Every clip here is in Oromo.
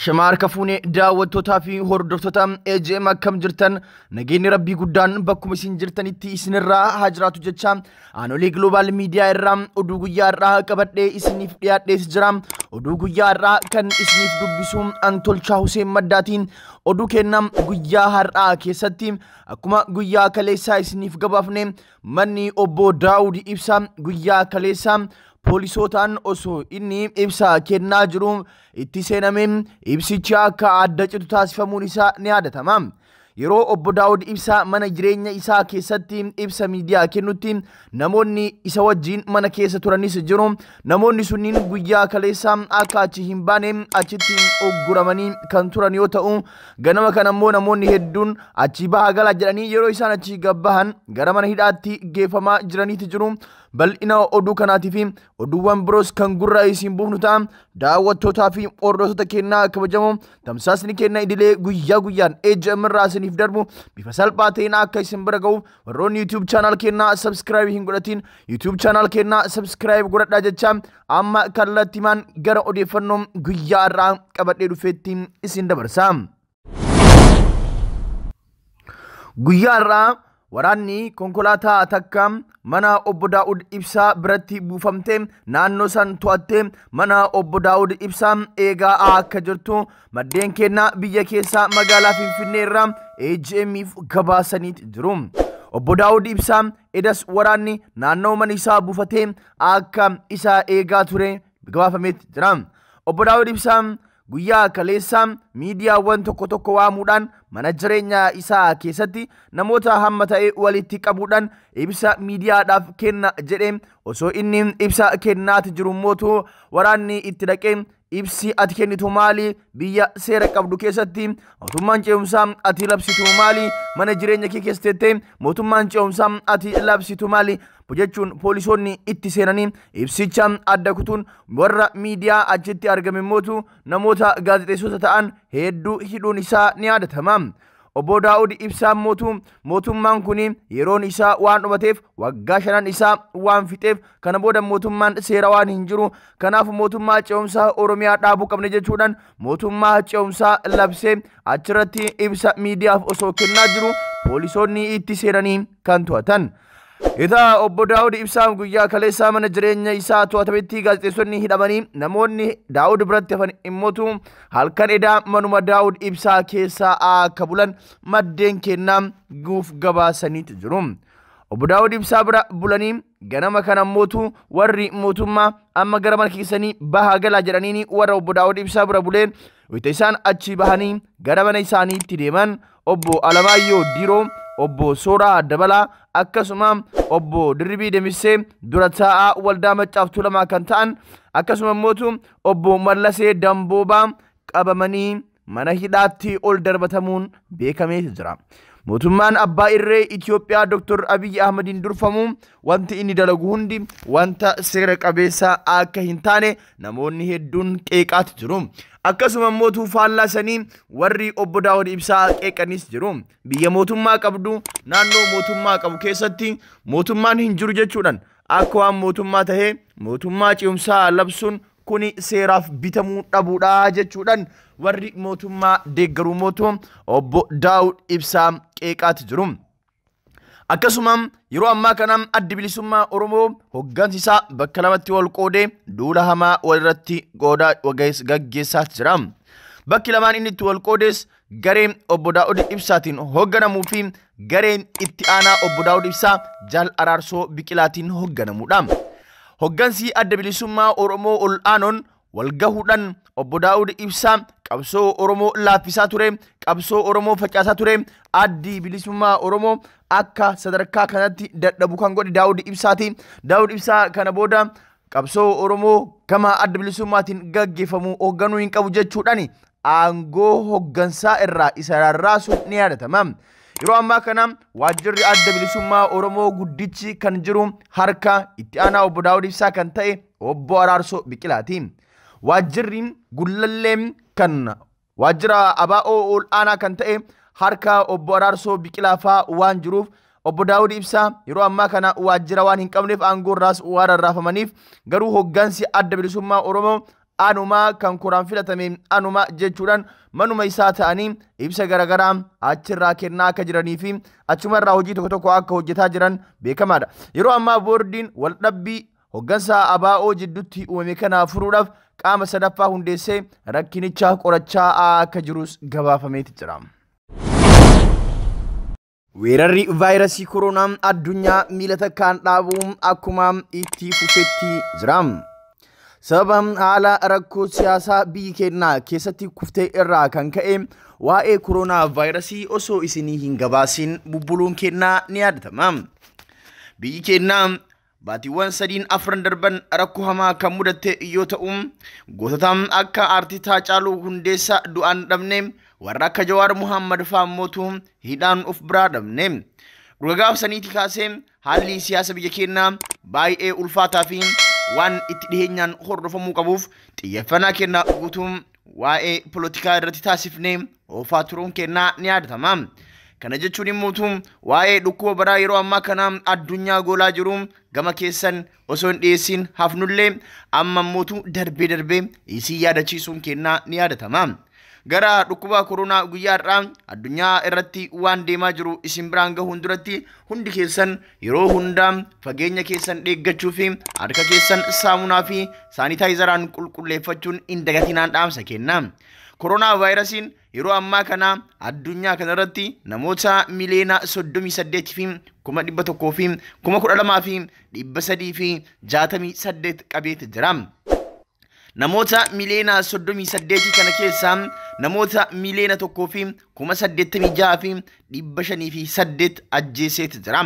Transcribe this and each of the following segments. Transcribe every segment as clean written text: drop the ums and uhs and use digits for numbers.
Shamaar kafuunee daawwattootaa fi hordoftoota AJM akkam jirtan nageenyi rabbii guddaan bakkuma isin jirtanitti isinirraa haa jiraatu jecha Aanolee Global Media irraa oduu guyyaa irraa qabadhee isiniif dhiyaadhees jira. Oduu guyyaa irraa kan isiniif dubbisu Antolchaa Hussein Maddaatiin. Oduu kennam guyyaa har'aa keessatti akkuma guyyaa kaleessaa isiniif gabaafne manni obbo Daawud Ibsaa guyyaa kaleessaa poolisootaan osoo inni ibsa kennaa jiru itti seenamee ibsichi akka adda citu taasifamuun isaa ni yaadatama. Yeroo obbo Daawud Ibsaa mana jireenya isaa keessatti ibsa miidiyaa kennutti namoonni isa wajjin mana keessa turanis jiru. Namoonni sunniin guyyaa kaleessaa akka achi hin baane achitti ogguramanii kan turan yoo ta'u, ganama kana immoo namoonni hedduun achi bahaa galaa jedhanii yeroo isaan achi gabbahan gara mana hidhaatti geeffamaa jiraniiti jiru. Bal'ina oduu kanaatii fi oduuwwan biroos kan gurra isin buufnu ta'a. Daawwattootaa fi hordoftoota kennaa kabajamoo tamsaasni kennaa idilee guyyaa guyyaan AJM irraa isiniif darbu bifa salphaa ta'een akka isin bira ga'uuf warroonni YouTube channel kennaa subscribe hin godhatin YouTube channel kennaa subscribe godhadhaa jecha amma kallattiimaan gara odeeffannoo guyyaa irraa qabadhee dhufeetti isin dabarsa. Guyyaa irraa waraanni konkolaataa takka mana obbo Daawud Ibsaa biratti buufamtee naannoo san to'attee mana obbo Daawud Ibsaa eegaa akka jirtu maddeen kennaa biyya keessaa magaalaa Finfinnee irraa AJM'if gabaasaniit jiru. Obbo Daawud Ibsaa edas waraanni naannoo mana isaa buufatee akka isa eegaa ture gabaafameet jira. Obbo Daawud Ibsaa guyyaa kaleessaa miidiyaawwan tokko tokko waamuudhaan mana jireenya isaa keessatti namoota hamma ta'e walitti qabuudhaan ibsa miidiyaadhaaf kenna jedhee osoo inni ibsa kennaati jiru mootu waraanni itti dhaqee ibsi ati kennitu maali? Biyya seera qabdu keessatti mootummaan ce'umsaa ati labsitu maali? Mana jireenya kee keessa teettee mootummaan ce'umsaa ati labsitu maali? Jechuun poolisoonni itti seenanii ibsicha adda kutuun warra miidiyaa achitti argame mootu namoota gaazexeessota ta'an hedduu hidhuun isaa ni yaadatama. Obbo Daawud Ibsaa mootu mootummaan kun yeroon isaa waan dhumateef waggaa 5 isaa waan fixeef kana booda mootummaan seera waan hin jiru kanaaf mootummaa ce'umsaa Oromiyaa dhaabuu qabne jechuudhaan mootummaa ce'umsaa labsee achirratti ibsa miidiyaaf osoo kennaa jiru poolisoonni itti seenanii kan to'atan. Etaa obbo Daawud Ibsaa guyyaa kaleessaa mana jireenya isaa to'atametti gaazexeessonni hidhamanii namoonni Daawud biratti hafan immootu halkan edaa manuma Daawud Ibsaa keessaa akka bulan maddeen kennaa guuf gabaasaniitu jiru. Obbo Daawud Ibsaa bira bulanii ganama kana mootu warri mootummaa amma gara mana keessanii bahaa galaa jedhaniini warra obbo Daawud Ibsaa bira buleen wayita isaan achi bahanii gara mana isaaniitti deeman obbo Alamaayyoo Diroo, obbo Sooraa Dabalaa akkasuma obbo Dirribii Demisee dura taa'aa waldaa Maccaaf Tuulamaa kan ta'an akkasuma mootu obbo Mallasee Damboobaa qabamanii mana hidhaatti ol darbatamuun beekamee jira. Mootummaan abbaa irree Itoophiyaa Dr. Abiyyi Ahmediin durfamu wanti inni dalagu hundi wanta seera qabeessa akka hin taane namoonni hedduun qeeqaati jiru. Akkasuma mootuu faallaa sanii warri obbo Daawud Ibsaa qeeqanis jiru. Biyya mootummaa qabdu naannoo mootummaa qabu keessatti mootummaan hin jiru jechuudhaan akka waan mootummaa tahee mootummaa ce'umsaa labsuun kuni seeraaf bitamuu dhabuudha jechuudhaan warri mootummaa deeggaruu mootu obbo Daawud Ibsaa qeeqaati jiru. Akkasuma yeroo ammaa kana addi bilisummaa Oromoo hoggansi isaa bakka lamatti wal qoodee duula hamaa walirratti gaggeessaa jira. Bakki lamaan inni itti wal qoodes gareen obbo Daawud Ibsaatiin hoogganamuu fi gareen itti aanaa obbo Daawud Ibsaa Jaal Araarsoo Biqilaatiin hoogganamuudha. Hoggansi adda bilisummaa Oromoo ol aanoon wal gahuudhaan obbo Daawud Ibsaa qabsoo Oromoo laaffisaa ture, qabsoo Oromoo facaasaa ture, addi bilisummaa Oromoo akka sadarkaa kanatti dadhabu kan godhe Daawud Ibsaati. Daawud Ibsaa kana booda qabsoo Oromoo gama adda bilisummaatiin gaggeeffamu hoogganuu hin qabu jechuudhaan aangoo hoggansaa irraa isa rarraasuun ni yaadatama. Yeroo ammaa kana waajjirri adda bilisummaa Oromoo guddichi kan jiru harka itti aanaa obbo Daawud Ibsaa kan ta'e obbo Araarsoo Biqilaati. Waajjirri Gullallee kan waajjira ABO ol aanaa kan ta'e harka obbo Araarsoo Biqilaa fa'aa waan jiruuf obbo Daawud Ibsaa yeroo ammaa kana waajjira waan hin qabneef aangoo irraas waan rarraafamaniif garuu hoggansi adda bilisummaa Oromoo Anuma kan koraan filatame anuma jechuudhaan manuma isaa ta'anii ibsa garaagaraa achirraa kennaa akka jiranii fi achumarraa hojii tokko tokko akka hojjetaa jiran beekamaadha. Yeroo ammaa boordiin waldhabbii hoggansa ABO jidduutti uumame kana furuudhaaf qaama sadaffaa hundeessee rakkinicha qorachaa akka jirus gabaafameeti jira. Weerarri vaayirasii koronaa addunyaa miila takkaan dhaabuu akkuma itti fufetti jira. Sababa haala rakkoo siyaasaa biyyi keenyaa keessatti kuftee irraa kan ka'e waa'ee koronaa vaayirasii osoo isinii hin gabaasin bubbuluun keenyaa ni yaadatama. Biyyi keenyaa baatiiwwan 3-4 darban rakkoo hamaa kan mudatte yoo ta'u, gootota akka Aartist Haacaaluu Hundeessaa du'aan dhabne, warra akka Jawaar Muhammad fa'aa mootu hidhaan of biraa dhabne. Dhuga gaafsaniiti kaasee haalli siyaasa biyya keenyaa baay'ee ulfaataa fi waan itti dhiheenyaan hordofamuu qabuuf xiyyeeffannaa kennaa guutuun waa'ee polotikaa irratti taasifnee oofaa turuun kennaa ni yaadatama. Kana jechuun immoo waa'ee dhukkuba baraa yeroo ammaa kana addunyaa goolaa jiru gama keessan osoo hin dhiyeessin hafnullee amma immoo darbee darbee isii yaadachiisuun kennaa ni yaadatama. Gara dhukkuba koronaa guyyaa har'aa addunyaa irratti waan deemaa jiru isin biraan gahuun duratti hundi keessan yeroo hundaa fageenya keessan eeggachuu fi harka keessan saamunaa fi saanitaayizaraan qulqulleeffachuun hin dagatinaan dhaamsa kenna. Koronaa vaayirasiin yeroo ammaa kana addunyaa kanarratti namoota miliyoona 38 fi 100,000 fi 12,368 qabeeti jira. Namoota miliyoona 38 kana keessaa namoota miliyoona 1 fi 86,508 ajjeeseeti jira.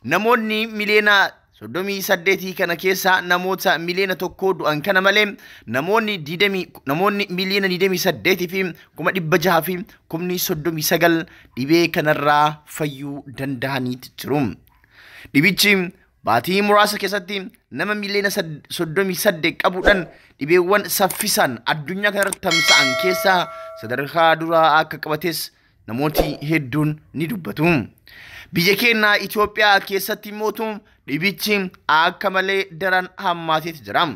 Namoonni miliyoona 38 kana keessaa namoota miliyoona 1 du'an kana malee namoonni miliyoona 28 fi 639 dhibee kanarraa fayyuu danda'aniiti jiru. Dhibichi baatii muraasa keessatti nama miliyoona 38 qabuudhaan dhibeewwan saffisaan addunyaa kanarratti tamsa'an keessaa sadarkaa duraa akka qabates namooti hedduun ni dubbatu. Biyya keenya Itoophiyaa keessatti immoo dhibichi akka malee daran hammaateeti jira.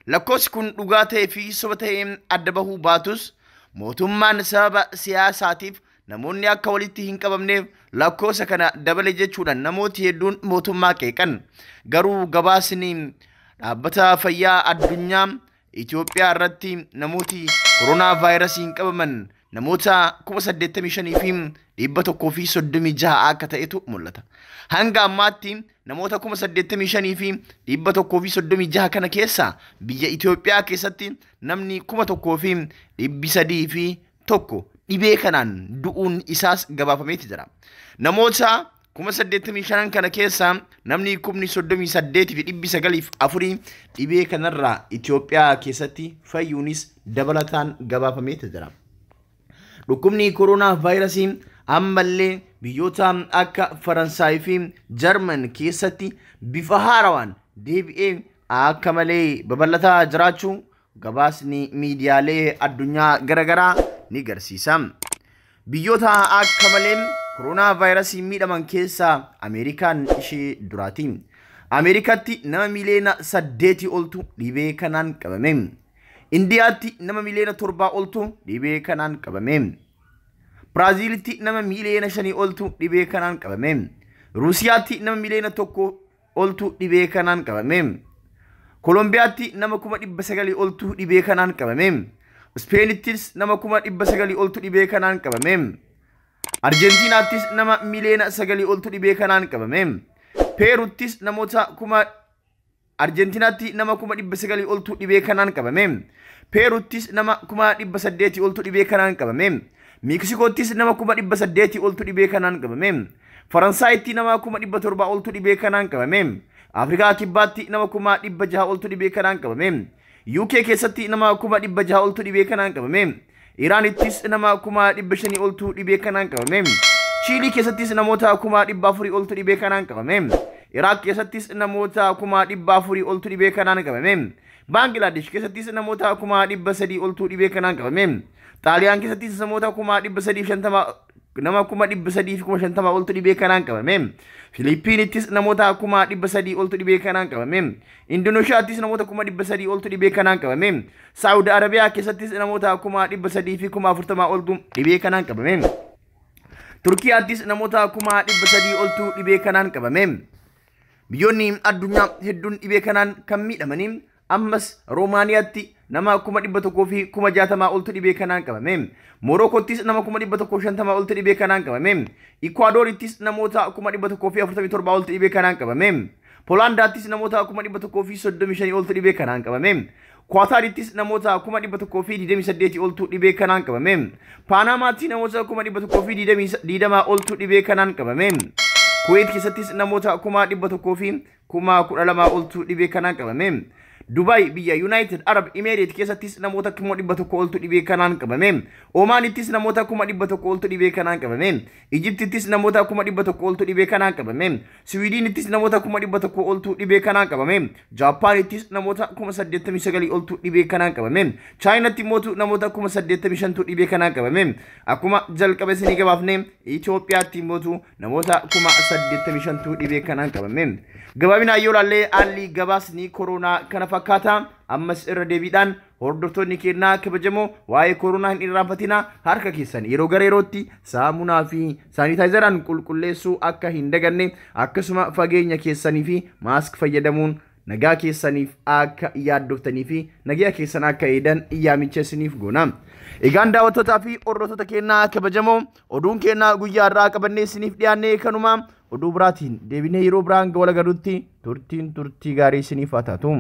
Lakkoofsi kun dhugaa ta'ee fi soba ta'ee adda bahuu baatus mootummaan sababa siyaasaatiif namoonni akka walitti hin qabamneef lakkoofsa kana dabale jechuudhaan namooti hedduun mootummaa qeeqan. Garuu gabaasni dhaabbata fayyaa addunyaa Itoophiyaa irratti namooti koronaa vaayirasiin qabaman namoota 85,136 akka ta'etu mul'ata. Hanga ammaatti namoota 85,136 kana keessa biyya Itoophiyaa keessatti namni 1,301 dhibee kanaan du'uun isaas gabaafameeti jira. Namoota 85,000 kana keessa namni 38,904 dhibee kanarraa Itoophiyaa keessatti fayyuunis dabalataan gabaafameeti jira. Dhukkubni koronaa vaayirasii ammallee biyyoota akka Faransaay fi Jarman keessatti bifa haarawaan deebi'ee akka malee babal'ataa jiraachuu gabaasni miidiyaalee addunyaa garaagaraa ni agarsiisa. Biyyoota akka malee koronaa vaayirasii miidhaman keessaa Ameerikaan ishee duraati. Ameerikaatti nama miliyoona 8 oltu dhibee kanaan qabame. Indiyaatti nama miliyoona 7 oltu dhibee kanaan qabame. Biraaziilitti nama miliyoona 5 oltu dhibee kanaan qabame. Ruusiyaatti nama miliyoona 1 oltu dhibee kanaan qabame. Kolombiyaatti nama 900,000 oltu dhibee kanaan qabame. Ispeenittis nama 900,000 oltu dhibee kanaan qabame. Arjentiinaattis nama miliyoona 9 oltu dhibee kanaan qabame. Peeruttis namoota Arjentiinaatti nama 900,000 oltu dhibee kanaan qabame. Peeruttis nama 800,000 oltu dhibee kanaan qabame. Meksikoottis nama 800,000 oltu dhibee kanaan qabame. Faransaayitti nama 700,000 oltu dhibee kanaan qabame. Afrikaa Kibbaatti nama 600,000 oltu dhibee kanaan qabame. UK keessatti nama 600,000 oltu dhibee kanaan qabame. Iraanittis nama 500,000 oltu dhibee kanaan qabame. Chiilii keessattis namoota 400,000 oltu dhibee kanaan qabame. Iraaq keessattis namoota 400,000 oltu dhibee kanaan qabame. Baangilaadesh keessattis namoota 300,000 oltu dhibee kanaan qabame. Xaaliyaan keessattis namoota 350 nama 350,000 oltu dhibee kanaan qabame. Filiippiinittis namoota 300,000 oltu dhibee kanaan qabame. Indoneeshiyaattis namoota 300,000 oltu dhibee kanaan qabame. Saawudi Arabiyaa keessattis namoota 340,000 oltu dhibee kanaan qabame. Turkiyaattis namoota 300,000 oltu dhibee kanaan qabame. Biyyoonni addunyaa hedduun dhibee kanaan kan miidhamanii ammas Roomaaniyaatti nama 160,000 oltu dhibee kanaan qabame. Morookottis nama 150,000 oltu dhibee kanaan qabame. Ikwaadoorittis namoota 147,000 oltu dhibee kanaan qabame. Poolaandaattis namoota 135,000 oltu dhibee kanaan qabame. Kwaataarittis namoota 128,000 oltu dhibee kanaan qabame. Paanaamaatti namoota 120,000 oltu dhibee kanaan qabame. Kuweet keessattis namoota 112,000 oltu dhibee kanaan qabame. Dubaay biyya United Arab Emirates keessattis namoota 100,000 oltu dhibee kanaan qabame. Omaanittis namoota 100,000 oltu dhibee kanaan qabame. Ijiptittis namoota 100,000 oltu dhibee kanaan qabame. Siwiidinittis namoota 100,000 oltu dhibee kanaan qabame. Jaapaanittis namoota 89,000 oltu dhibee kanaan qabame. Chaayinaatti immoo namoota 85,000 dhibee kanaan qabame. Akkuma jalqaba isinii gabaafne Itoophiyaatti immoo namoota 85,000 dhibee kanaan qabame. Gabaabinaan yoo ilaalle haalli gabaasni koronaa kana fakkaata. Ammas irra deebiidhaan hordoftoonni keenyaa kabajamoo waa'ee koronaa hin irraanfatina. Harka keessan yeroo gara yerootti saamunaa fi saanitaayizaraan qulqulleessuu akka hin daganne, akkasuma fageenya keessanii fi maask fayyadamuun nagaa keessaniif akka yaaddoftanii fi nagaa keessan akka eedan yaamicha isiniif goona. Egaan daawwattootaa fi hordoftoota keenyaa kabajamoo oduun keenyaa guyyaa irraa qabannee isiniif dhiyaanne kanuma. Oduu biraatiin deebinee yeroo biraan wal agarrutti turtiin turtii gaarii isiniif haa taatu.